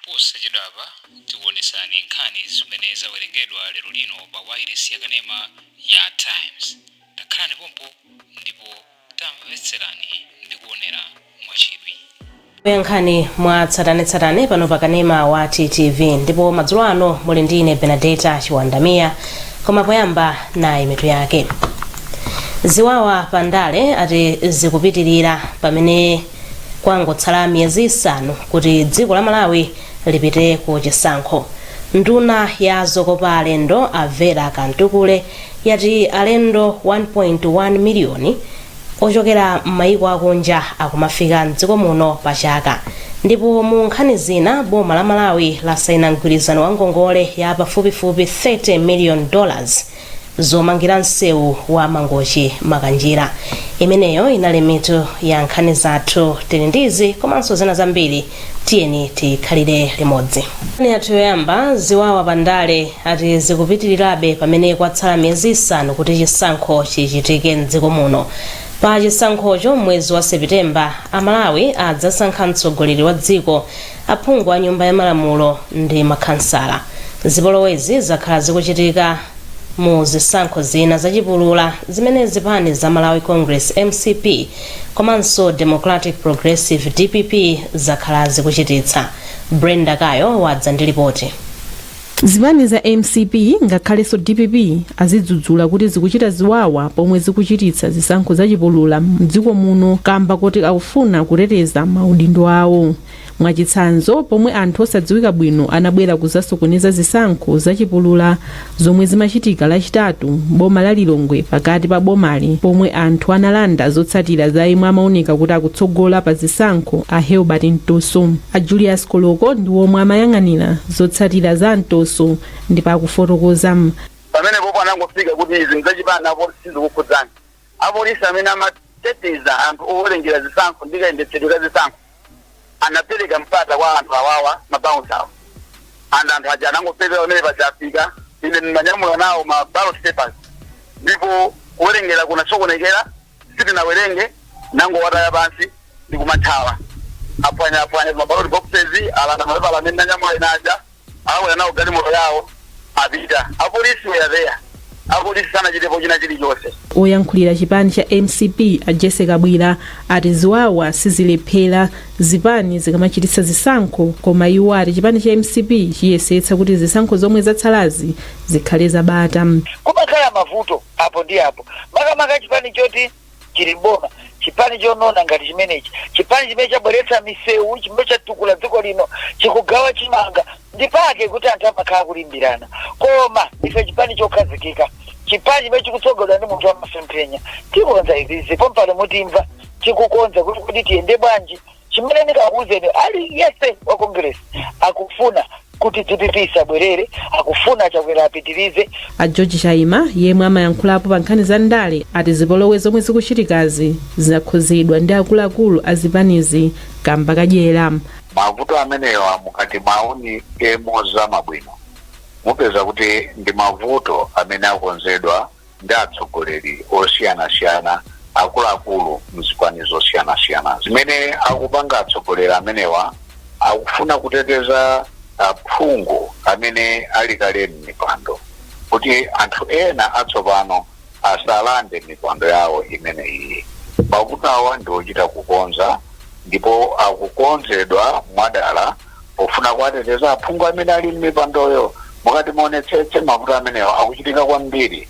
Posachedwapa tikuonesani nkhani zimene zawerengedwa lero lino pa wailesi yakanema ya Times. Takhalani pompo ndipo tamvetserani ndi kuonera mwachidwi. Nkhani mwa tsatanetsatane pano pa kanema wa TTV, ndipo madzulo ano muli ndi ine Benadeta Chiwandamiya. Koma poyamba, nayi mitu yake. Ziwawa pa ndale ati zikupitirira pamene kwangotsala miyezi 5 kuti dziko la Malawi lipite ku chisankho. Nduna ya zokopa alendo a Vera Kamtukule yati alendo 1.1 miliyoni ochokera m'mayiko akunja akumafika mdziko muno pa chaka. Ndipo mu nkhani zina, boma la Malawi lasaina mgwirizano wa ngongole ya pafupifupi $30 million zomangira msewu wa Mangochi Makanjira. Imeneyo inali mitu ya nkhani zathu. Tili ndizi komanso zina zambiri, tiyeni tikhalire limodzi. Nkhani yathu yoyamba, ziwawa pandale ati zikupitirirabe pamene kwatsala miyezi 5 kuti chisankho chichitike mdziko muno. Pa chisankhocho mwezi wa Sepitemba, Amalawi adzasankha mtsogoleri wa dziko, aphungu a Nyumba ya Malamulo ndi makhansala. Zipolowezi zakhala zikuchitika mu zisankho zina zachipulula zimene zipani za Malawi Congress, MCP, komanso Democratic Progressive, DPP, zakhala zikuchititsa. Brenda Kayo wadza ndi ripoti. Zipani za MCP ngakhalenso DPP azidzudzula kuti zikuchita ziwawa pomwe zikuchititsa zisankho zachipulula mdziko muno kamba kuti akufuna kuteteza maudindo awo. Mwachitsanzo, pomwe anthu osadziwika bwino anabwera kuzasokoneza zisankho zachipulula zomwe zimachitika Lachitatu boma la Lilongwe, pakati pa bomali, pomwe anthu analanda zotsatira za yemwe amaoneka kuti akutsogola pa zisankho, a Helbert Mtoso. A Julius Koloko ndi omwe amayang'anira zotsatira za Mtoso ndipo akufotokoza. Pamene popo anangofika kuti izi mzachipani, apolisi sizikukhudzani. Apolisi amene amateteza anthu owerengera zisankho ndi kayendetsedwe ka zisankho anapereka mpata kwa anthu awawa, ma bouncer awo, and anthu aja anangopezera pamene pachafika. Ine ndimanyamula nawo ma ballot papers, ndipo kuwerengera kunasokonekera, sitinawerenge, nangowataya pansi ndikumathawa. Aphwanya ma ballot boxes, alanda mapepala amene ndanyamula ine aja, akwera nawo galimoto yawo, apita. Apolisi were there, apolisi sanachitepo china chilichonse. Oyankhulira chipani cha MCP a Jesse Kabwira ati ziwawa sizilephera zipani zikamachititsa zisankho, koma iwo ati chipani cha MCP chiyesetsa kuti zisankho zomwe zatsalazi zikhale zabata. Kumakhala mavuto apo ndi apo, makamaka chipani choti chili boma, chipani chonona ngati chimenechi, chipani chimene chabweretsa misewu, chimene chatukula dziko lino, chikugawa chimanga, ndipake kuti anthu amakhala kulimbirana. Koma ife chipani chokhazikika, chipani chimene chikutsogolera ndi munthu wamasomphenya, tikonza izizi pompano. Mutimva tikukonza kuti kuti tiyende bwanji. Chimene ndikakuwuzeni, aliyense wa Congress akufuna kuti DPP isabwerere, akufuna Chakwera apitirize. A George Chaima, yemwe amayankhulapo pa nkhani za ndale, ati zipolowe zomwe zikuchitikazi zakhuzidwa ndi akuluakulu a zipanizi kamba kadyera. Mavuto amenewa mukati mwaunike mozama bwino, mupeza kuti ndi mavuto amene akonzedwa ndi atsogoleri osiyanasiyana, akuluakulu mzipani zosiyanasiyana. Zimene akupanga atsogoleri amenewa, akufuna kuteteza aphungu amene ali kale m'mipando kuti anthu ena atsopano asalande mipando yawo imeneyi. Mavuto awa ndi ochita kukonza ndipo akukonzedwa mwadala pofuna kuwateteza aphungu amene ali m'mipandoyo. Mukati muonetsetse, mavuto amenewa akuchitika kwambiri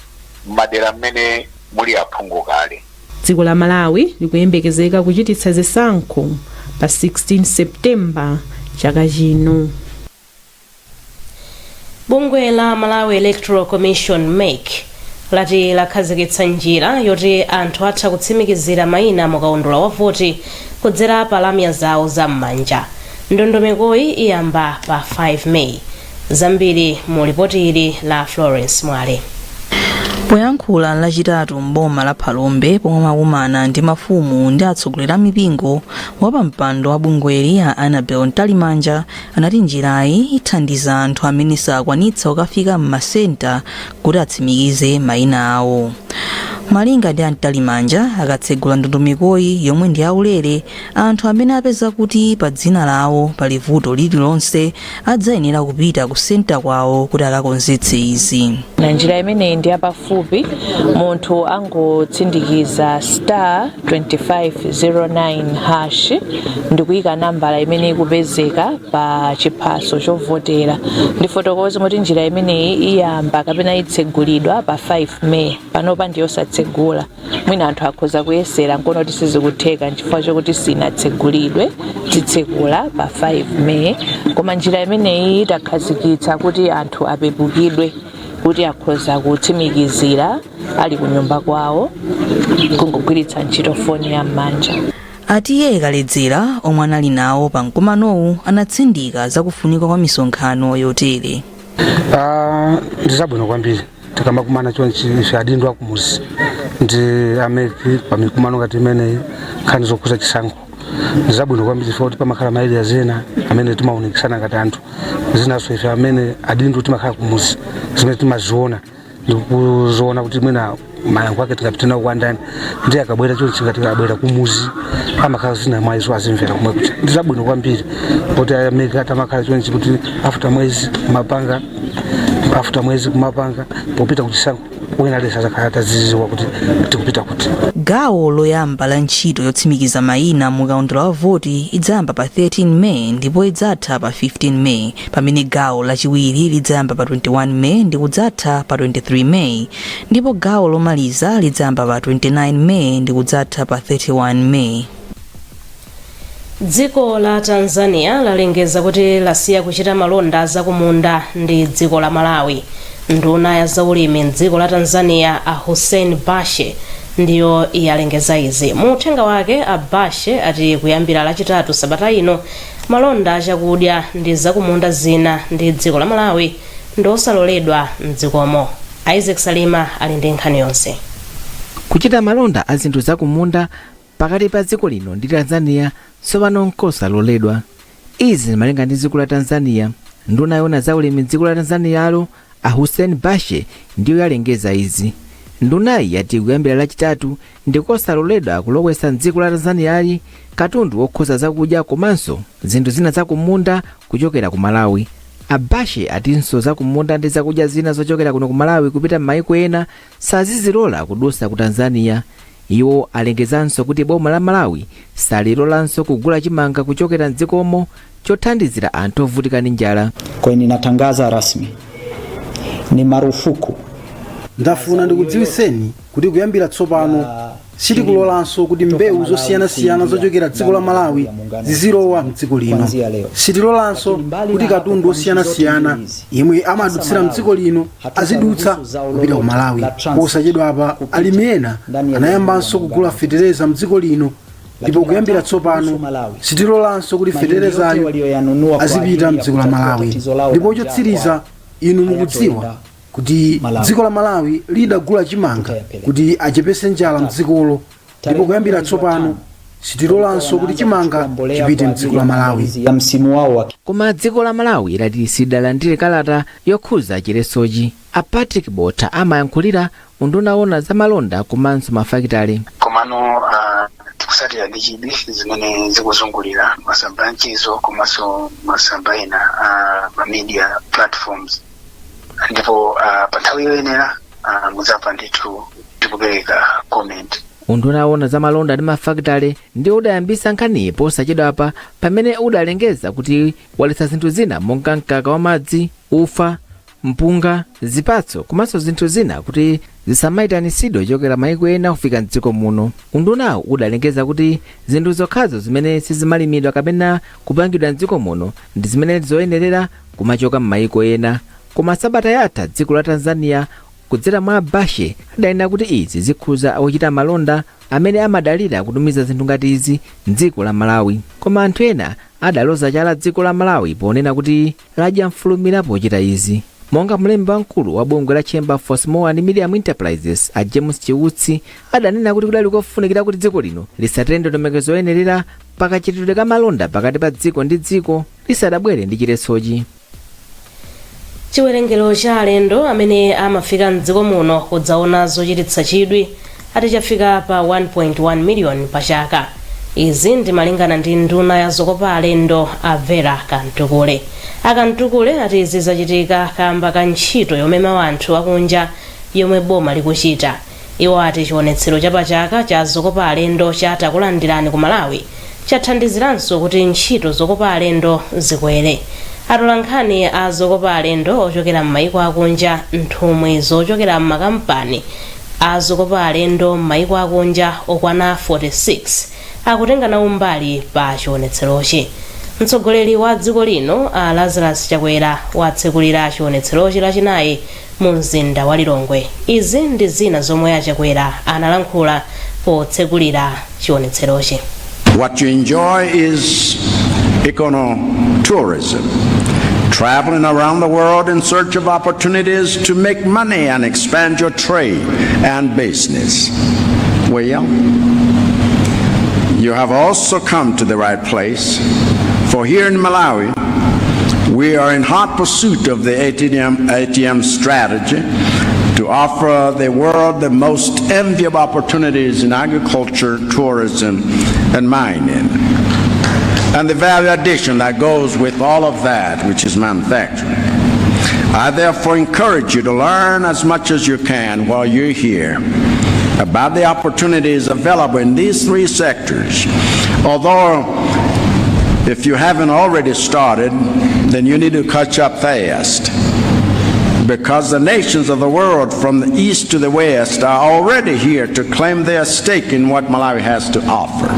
m'madera mmene muli aphungu kale. Dziko la Malawi likuyembekezeka kuchititsa zisankho pa 16 Septemba chaka chino. Bungwe la Malawi Electoral Commission, MEC, lati lakhazikitsa njira yoti anthu atha kutsimikizira mayina mukaundula wa voti kudzera pa lamya zawo zam'manja. Ndondomekoyi iyamba pa 5 May. Zambiri mu lipoti ili la Florence Mwale. Poyankhula Lachitatu m'boma la Phalombe pomwe amakumana ndi mafumu ndi atsogoleri a mipingo, wapampando wa bungweli a Annabel Mtalimanja anati njirayi ithandiza anthu amene sakwanitsa kukafika m'masenta kuti atsimikize mayina awo. Malinga ndi a Mtalimanja, akatsegula ndondomekoyi yomwe ndi yaulere, anthu amene apeza kuti pa dzina lawo pali vuto lililonse adzayenera kupita ku senta kwawo kuti akakonzetse izi. Na njira imeneyi ndi yapafupi. Munthu angotsindikiza star 2509 hash ndikuyika nambala imene ikupezeka pa chiphaso chovotera. Ndifotokoze kuti njira imeneyi iyamba kapena itsegulidwa pa 5 May. Panopa ndiyosatsegula. Mwina anthu akhoza kuyesera nkuona kuti sizikutheka nchifukwa chokuti sinatsegulidwe. Titsekula pa 5 May, koma njira imeneyi itakhazikitsa kuti anthu apepukidwe, kuti akhoza kutsimikizira ali ku nyumba kwawo kungogwiritsa ntchito foni ya m'manja. A T/A Kaledzera omwe anali nawo pa mkumanowu anatsindika zakufunika kwa misonkhano yotere. Ah, ndi zabwino kwambiri tikamakumana chonchi ife adindo akumuzi ndi a MEC pa mikumano ngati imeneyi. Nkhani zokhuza chisankho ndi zabwino kwambiri chifukwa kuti pamakhala ma areas ena amene timaunikisana ngati anthu, zinanso ife amene adindo timakhala kumuzi zimene timaziona ndikuziona kuti mwina mayankho ake tingapite nawo kwa ndani, ndi akabwera chonchi ngati abwera kumuzi amakhala zina mwa izo azimvera kumwe kuti ndi zabwino kwambiri poti a MEC atamakhala chonchi kuti after mwezi kumapanga, after mwezi kumapanga, popita kuchisankho wina aliyense azakhala atazidziwa kuti tikupita kuti. Gawo loyamba la ntchito yotsimikiza mayina mu kaundula wa voti idzayamba pa 13 May ndipo idzatha pa 15 May, pamene gawo lachiwiri lidzayamba pa 21 May ndi kudzatha pa 23 May, ndipo gawo lomaliza lidzayamba pa 29 May ndi kudzatha pa 31 May. Dziko la Tanzania lalengeza kuti lasiya kuchita malonda zakumunda ndi dziko la Malawi. Nduna ya zaulimi mdziko la Tanzania, a Hussein Bashe, ndiyo yalengeza izi. Mu uthenga wake, a Bashe ati kuyambira Lachitatu sabata ino, malonda achakudya ndi zakumunda zina ndi dziko la Malawi ndi osaloledwa mdzikomo. Isaac Salima ali ndi nkhani yonse. Kuchita malonda a zinthu zakumunda pakati pa dziko lino ndi Tanzania tsopano nkosaloledwa. Izi malinga ndi dziko la Tanzania. Nduna yoona zaulimi mdziko la Tanzaniyalo, a Hussein Bashe, ndiyo yalengeza izi. Ndunayi yati kuyambira Lachitatu ndikosaloledwa kulowetsa mdziko la Tanzaniyali katundu wokhuza zakudya komanso zinthu zina zakumunda kuchokera ku Malawi. A Bashe atinso zakumunda ndi zakudya zina zochokera kuno ku Malawi kupita m'mayiko ena sazizilola kudusa ku Tanzania. Iwo alengezanso kuti boma la Malawi salilolanso kugula chimanga kuchokera mdzikomo chothandizira anthu ovutika ndi njala. Kwa hiyo ninatangaza rasmi ni marufuku. Ndafuna ndikudziwitseni kuti kuyambira tsopano sitikulolanso kuti mbewu zosiyanasiyana zochokera dziko la Malawi zizilowa mdziko lino. Sitilolanso kuti katundu osiyanasiyana yemwe amadutsira mdziko lino azidutsa kupita ku Malawi. Posachedwapa alimi ena anayambanso kugula fetereza mdziko lino, ndipo kuyambira tsopano sitilolanso kuti feterezayo azipita mdziko la Malawi. Ndipo chotsiriza, inu mukudziwa kuti dziko la Malawi lidagula chimanga kuti achepese njala mdzikolo, ndipo kuyambira tsopano sitilolanso kuti chimanga chipite mdziko la Malawi. Ya msimu wao wa Koma dziko la Malawi lati silidalandire kalata yokhuza chiletsochi. A Patrick Botha amayankhulira unduna woona za malonda komanso mafakitale. Komano tikusatira ndi chidwi zimene zikuzungulira masamba a mchezo komanso masamba ena a ma media platforms, ndipo pa nthawi yoyenera mudzamva ndithu tikupereka comment. Unduna woona za malonda ndi mafakitale ndiwo udayambisa nkhaniyi posachedwapa pamene udalengeza kuti waletsa zinthu zina monga mkaka wa madzi, ufa, mpunga, zipatso komanso zinthu zina kuti zisamayitanisidwe kuchokera maiko ena kufika mdziko muno. Undunawu udalengeza kuti zinthu zokhazo zimene sizimalimidwa kapena kupangidwa mdziko muno ndi zimene zoyenerera kumachoka m'mayiko ena. Koma sabata yatha dziko la Tanzania kudzera mwa Bashe adanena kuti izi zikhuza ochita malonda amene amadalira kutumiza zinthu ngati izi mdziko la Malawi. Koma anthu ena adaloza chala dziko la Malawi ponena kuti ladya mfulumira pochita izi, monga mlembi wamkulu wa bungwe la Chamber for Small and Medium Enterprises, a James Chiutsi, adanena kuti kudali kofunikira kuti dziko lino lisatire ndondomeko zoyenerera pakachitidwe ka malonda pakati pa dziko ndi dziko lisadabwere ndi chiletsochi. Chiwerengero cha alendo amene amafika mdziko muno kudzaona zochititsa chidwi Ati chafika pa 1.1 miliyoni pa chaka. Izi ndi malingana ndi nduna ya zokopa alendo, a Vera Kamtukule. A Kamtukule ati izi zachitika kamba ka ntchito yomema anthu akunja yomwe boma likuchita. Iwo ati chionetsero chapachaka cha zokopa alendo cha Takulandirani ku Malawi chathandiziranso kuti ntchito zokopa alendo zikwere. Atolankhani a zokopa alendo ochokera m'mayiko akunja, nthumwi zochokera m'makampani a zokopa alendo m'mayiko akunja okwana 46 akutenga nawo mbali pa chionetserochi. Mtsogoleri wa dziko lino, a Lazarus Chakwera, watsekulira chionetserochi Lachinayi mu mzinda wa Lilongwe. Izi ndi zina zomwe a Chakwera analankhula potsekulira chionetserochi. What you enjoy is econotourism, traveling around the world in search of opportunities to make money and expand your trade and business. Well, you have also come to the right place, for here in Malawi, we are in hot pursuit of the ATM strategy to offer the world the most enviable opportunities in agriculture, tourism, and mining, and the value addition that goes with all of that, which is manufacturing. I therefore encourage you to learn as much as you can while you're here about the opportunities available in these three sectors. Although, if you haven't already started, then you need to catch up fast, because the nations of the world from the east to the west are already here to claim their stake in what Malawi has to offer.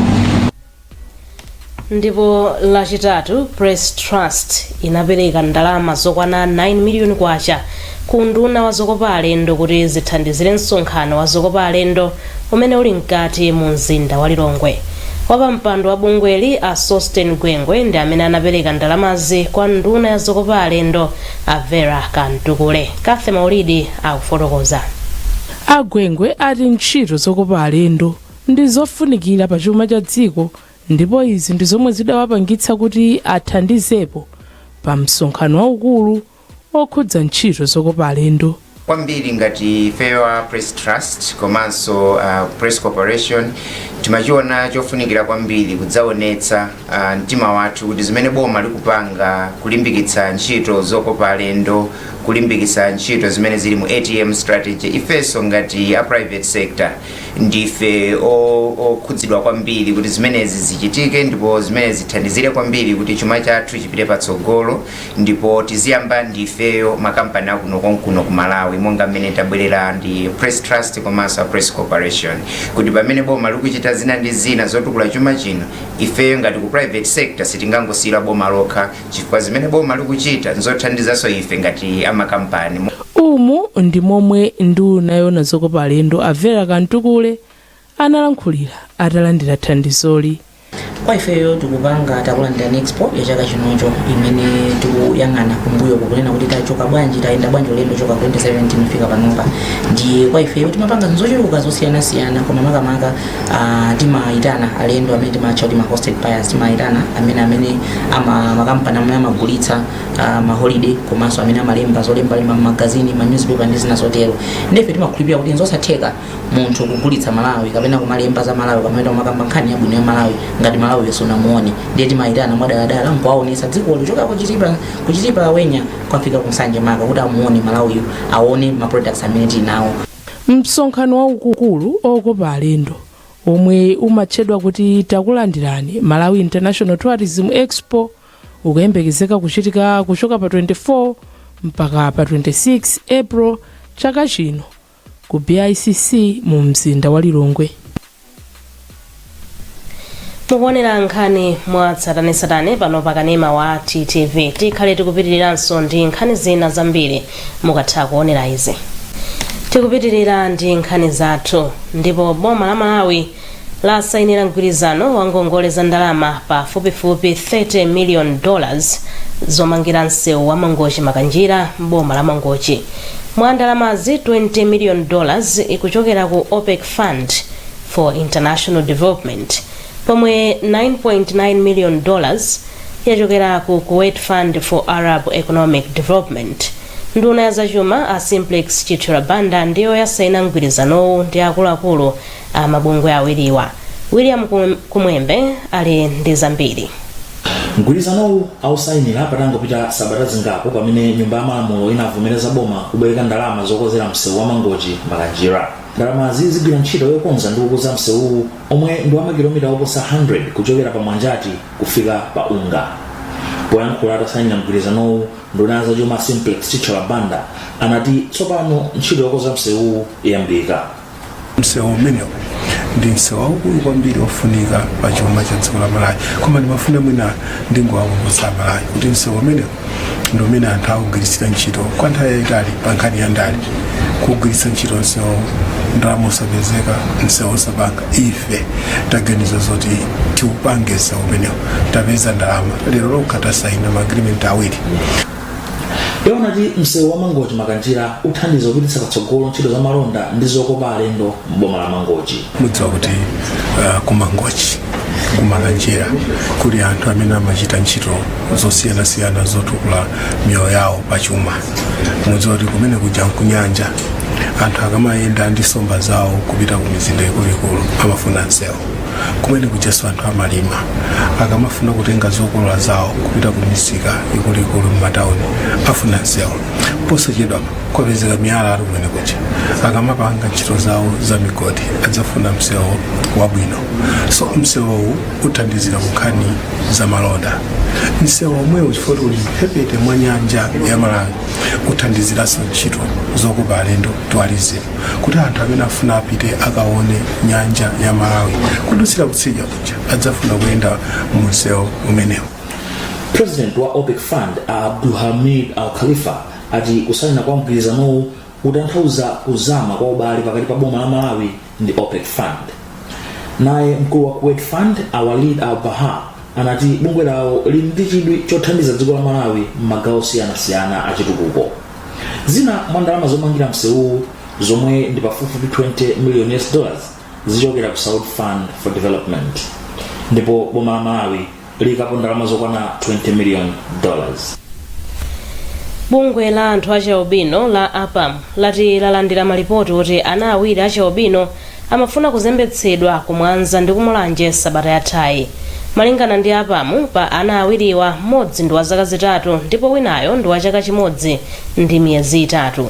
Ndipo Lachitatu Press Trust inapereka ndalama zokwana 9 miliyoni kwacha ku unduna wa zokopa alendo kuti zithandizire msonkhano wa zokopa alendo umene uli mkati mu mzinda wa Lilongwe. Wapampando wa bungweli, a Sosten Gwengwe, ndi amene anapereka ndalamazi kwa nduna ya zokopa alendo, a Vera Kamtukule. Kathe Maulidi akufotokoza. Agwengwe ati ntchito zokopa alendo ndi zofunikira pa chuma cha dziko, ndipo izi ndi zomwe zidawapangitsa kuti athandizepo pa msonkhano waukulu okhudza ntchito zokopa alendo. Kwambiri ngati ifeyo a Press Trust komanso Press Corporation, timachiona chofunikira kwambiri kudzaonetsa mtima wathu kuti zimene boma likupanga kulimbikitsa ntchito zokopa alendo, kulimbikitsa ntchito zimene zili mu ATM strategy, ifenso ngati a private sector ndife okhudzidwa kwambiri kuti zimenezi zichitike, ndipo zimene zithandizire kwambiri kuti chuma chathu chipite patsogolo, ndipo tiziyamba ndifeyo makampani akuno konkuno ku Malawi, monga mmene tabwerera ndi Press Trust komanso a Press Corporation, kuti pamene boma likuchita zina ndi zina zotukula chuma chino, ifeyo ngati ku private sector sitingangosiyira boma lokha, chifukwa zimene boma likuchita nzothandizanso ife ngati amakampani. Umu ndi momwe nduna yona zokopa alendo, a Vera Kamtukule, analankhulira atalandira thandizoli. Kwa ifeyo tikupanga Takulandirani Expo ya chaka chinocho, imene tikuyang'ana kumbuyo kunena kuti tachoka bwanji, tayenda bwanji ulendo choka 2017 kufika panopa. Ndiye kwa ifeyo timapanga zochuluka zosiyanasiyana, koma makamaka timayitana alendo amene timatcha kuti ma hosted buyers. Timayitana amene ama makampani amene amagulitsa ma holiday, komanso amene amalemba zolembalemba mmagazini, ma newspaper ndi zina zotero. Ndife timakhulupirira kuti nzosatheka munthu kugulitsa Malawi kapena kumalemba za Malawi kapena kumakamba nkhani yabwino ya Malawi ngati Malawi sunamuone. Ndiye timayitana mwadaladala nkuwaonetsa dzikolo kuchoka kuchitipa wenya kwafika kuNsanje maka, kuti amuone Malawiyo, aone ma products amene tili nawo. Msonkhano waukulu okopa alendo omwe umatchedwa kuti Takulandirani Malawi International Tourism Expo ukuyembekezeka kuchitika kuchoka pa 24 mpaka pa 26 April chaka chino ku BICC mu mzinda wa Lilongwe. Mukuonera nkhani mwa tsatanetsatane pano pakanema wa TTV. Tikhale tikupitiriranso ndi nkhani zina zambiri mukatha kuonera izi. Tikupitirira ndi nkhani zathu, ndipo boma la Malawi lasayinira mgwirizano wa ngongole za ndalama pafupifupi $30 million zomangira msewu wa Mangochi Makanjira m'boma la Mangochi. Mwa ndalamazi, $20 million ikuchokera ku OPEC Fund for International Development, pomwe $9.9 million yachokera ku Kuwait Fund for Arab Economic Development. Nduna ya zachuma a Simplex Chithyola Banda ndiyo yasaina mgwirizanowu ndi akuluakulu a mabungwe awiriwa. William Kumwembe ali ndi zambiri. Mgwirizanowu ausayinira patangopita sabata zingapo pamene Nyumba ya Malamulo inavomereza boma kubwereka ndalama zokonzera msewu wa Mangochi Makanjira. Ndalamazi zigwira ntchito yokonza ndi kukuza msewuwu omwe ndi wa makilomita oposa 100 kuchokera pa Mwanjati kufika pa Unga. Poyankhula atasayinira mgwirizanowu, nduna ya zachuma Simplex Chithyola Banda anati tsopano ntchito yokonza msewuwu iyambika. Msewu umenewu ndi msewu waukulu kwambiri ofunika pa chuma cha dziko la Malawi, koma ndimafuna mwina ndingowakumbutsa Malawi kuti msewu umenewu ndi umene anthu akugwiritsira ntchito kwa nthawi yayitali pa nkhani ya ndale. Kugwiritsa ntchito msewu, ndalama osapezeka, msewu osapanga. Ife taganiza zoti tiupange msewu umenewu, tapeza ndalama, lero lokha tasaina ma agreement awiri. Iwo anati msewu wa Mangochi Makanjira uthandiza kupititsa patsogolo ntchito za malonda ndi zokopa alendo m'boma la Mangochi. Mudziwa kuti kuMangochi kuMakanjira kuli anthu amene amachita ntchito zosiyanasiyana zotukula miyoyo yawo pachuma. Mudziwa kuti kumene kuja nkunyanja, anthu akamayenda ndi nsomba zawo kupita ku mizinda ikuluikulu amafuna msewu. Kumene kujanso anthu amalima, akamafuna kutenga zokolola zawo kupita ku misika ikuluikulu m'matawuni afuna msewu. Posachedwa kwapezeka miyala ali kumene kuja, akamapanga ntchito zawo za migodi adzafuna msewu wabwino. So msewuwu uthandizira ku nkhani za malonda. Msewu omwewu, chifukwa uli mphepete mwa nyanja ya Malawi, uthandiziranso ntchito zokopa alendo, tourism, kuti anthu amene afuna apite akaone nyanja ya Malawi kudutsira kutsidya kuja adzafuna kuyenda mu msewu umenewu. President wa OPEC Fund a Abdulhamid Al Khalifa ati kusaina kwa mgwirizanowu kutanthauza kuzama kwa ubale pakati pa boma la Malawi ndi OPEC Fund. Naye mkulu wa Kuwait Fund a Walid Al Bahar anati bungwe lawo lili ndi chidwi chothandiza dziko la Malawi m'magawo osiyanasiyana achitukuko. Zina mwa ndalama zomangira msewuwu, zomwe ndi pafupifupi 20 million US dollars, zichokera ku Saudi Fund for Development, ndipo boma la Malawi liyikapo ndalama zokwana 20 million dollars. Bungwe la anthu achialubino la APAM lati lalandira malipoti oti ana awiri achialubino amafuna kuzembetsedwa ku Mwanza ndi kuMulanje sabata yathayi. Malingana ndi APAM, pa ana awiriwa, mmodzi ndi wa zaka 3 ndipo winayo ndi wa chaka chimodzi ndi miyezi 3.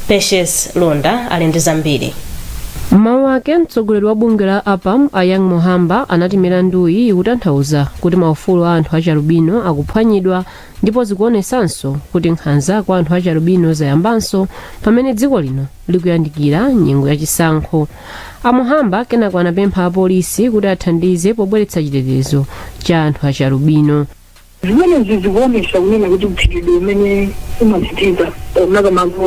Patience Londa ali ndi zambiri. M'mawu ake, mtsogoleri wa bungwe la APAM a Young Muhamba anati milanduyi ikutanthauza kuti maufulu a anthu achialubino akuphwanyidwa ndipo zikuonesanso kuti nkhanza kwa anthu achialubino zayambanso pamene dziko lino likuyandikira nyengo ya chisankho. A Muhamba kenako anapempha apolisi kuti athandize pobweretsa chitetezo cha anthu achialubino. Zimenezi zikuonesa kunena kuti mchitidwe umene umachitika makamaka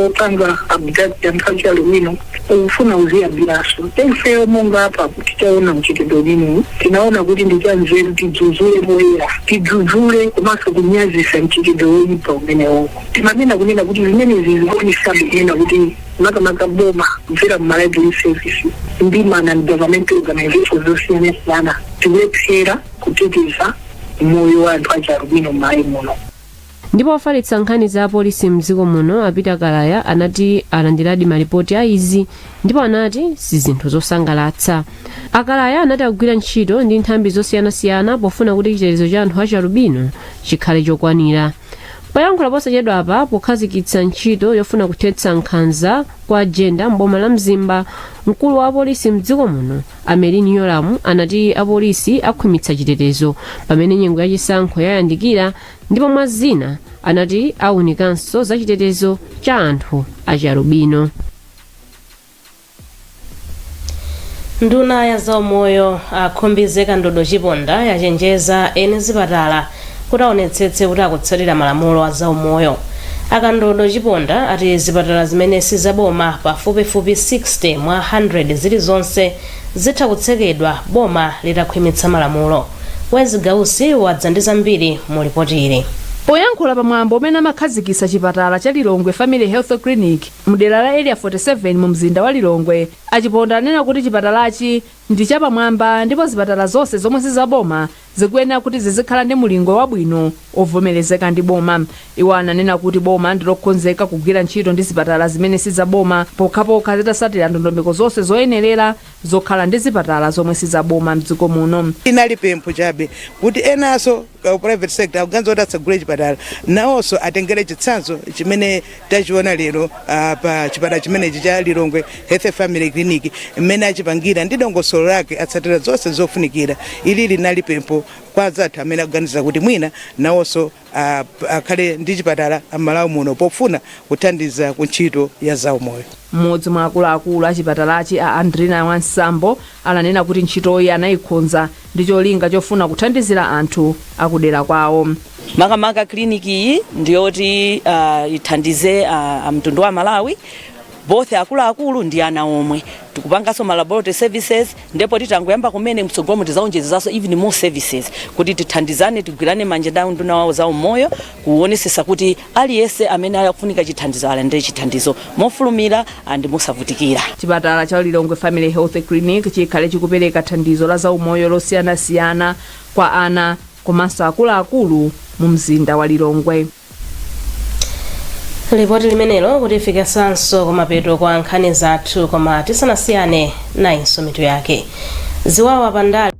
opanga abduct anthu achialubino ukufuna uziyambiranso. Ifeyo monga apa titaona mchitidwe umenewu, tinaona kuti ndi chanzeru tidzudzule poyera, tidzudzule komanso kunyazisa mchitidwe woyipa umenewu. Timanena kunena kuti zimenezi zikuonesabe kunena kuti makamaka boma kudzera mu Malawi Police Service ndi ma non-governmental organizations osiyanasiyana tikulephera kuteteza moyo wa anthu achialubino m'Malawi muno. Ndipo ofalitsa nkhani za apolisi mdziko muno a Peter Kalaya anati alandiradi malipoti a izi ndipo anati si zinthu zosangalatsa. A Kalaya anati akugwira ntchito ndi nthambi zosiyanasiyana pofuna kuti chitetezo cha anthu achialubino chikhale chokwanira. Poyankhula posachedwapa pokhazikitsa ntchito yofuna kuthetsa nkhanza kwa jenda m'boma la Mzimba, mkulu wa apolisi mdziko muno a Merlyne Yolamu anati apolisi akhwimitsa chitetezo pamene nyengo yachisankho yayandikira ndipo mwa zina anati awunikanso za chitetezo cha anthu achialubino. Nduna ya zaumoyo a Khumbize Kandodo Chiponda yachenjeza eni zipatala kuti aonetsetse kuti akutsatira malamulo a zaumoyo. A Kandodo Chiponda ati zipatala zimene sizaboma pafupifupi 60 mwa 100 zilizonse zitha kutsekedwa boma litakhwimitsa malamulo. Wezi Gausi wadza ndi zambiri mu lipoti ili. Poyankhula pa mwambo umene amakhazikitsa chipatala cha Lilongwe Family Health Clinic mudera la Area 47 mu mzinda wa Lilongwe, a Chiponda anena kuti chipatalachi Ndi chapamwamba ndipo zipatala zonse zomwe sizaboma zikuyenera kuti zizikhala ndi mulingo wabwino ovomerezeka ndi boma. Iwo ananena kuti boma ndilokonzeka kugwira ntchito ndi zipatala zimene sizaboma pokhapokha zitasatira ndondomeko zonse zoyenerera zokhala ndi zipatala zomwe sizaboma mdziko muno. Inali pempho chabe kuti enanso ku private sector akuganiza kuti atsegule chipatala, nawonso atengere chitsanzo chimene tachiona lero pa chipatala chimenechi cha Lilongwe Health Family Clinic, mmene achipangira ndi dongosolo lake, atsatira zonse zofunikira. Ili linali pempho kwa anzathu amene akuganiza kuti mwina nawonso akhale ndi chipatala am'Malawi muno pofuna kuthandiza ku ntchito ya zaumoyo. Mmodzi mwa akuluakulu a chipatalachi, a Andrina Wansambo, ananena kuti ntchitoyi anayikonza ndi cholinga chofuna kuthandizira anthu akudera kwawo. Makamaka kliniki iyi ndiyoti ithandize mtundu wa Malawi, both akuluakulu ndi ana omwe. Tikupanganso ma laboratory services, ndipo titangoyamba kumene, mtsogolomo tizaonjezezanso even more services kuti tithandizane, tigwirane manja ndi unduna wawo za umoyo kuonesesa kuti aliyense amene akufunika chithandizo alandire chithandizo mofulumira and mosavutikira. Chipatala cha Lilongwe Family Health Clinic chikhale chikupereka thandizo la zaumoyo losiyanasiyana kwa ana komanso akuluakulu mu mzinda wa Lilongwe. Lipoti limenelo kutifikisanso kumapeto kwa nkhani zathu, koma tisanasiyane, nayinso mitu yake. Ziwawa pandale.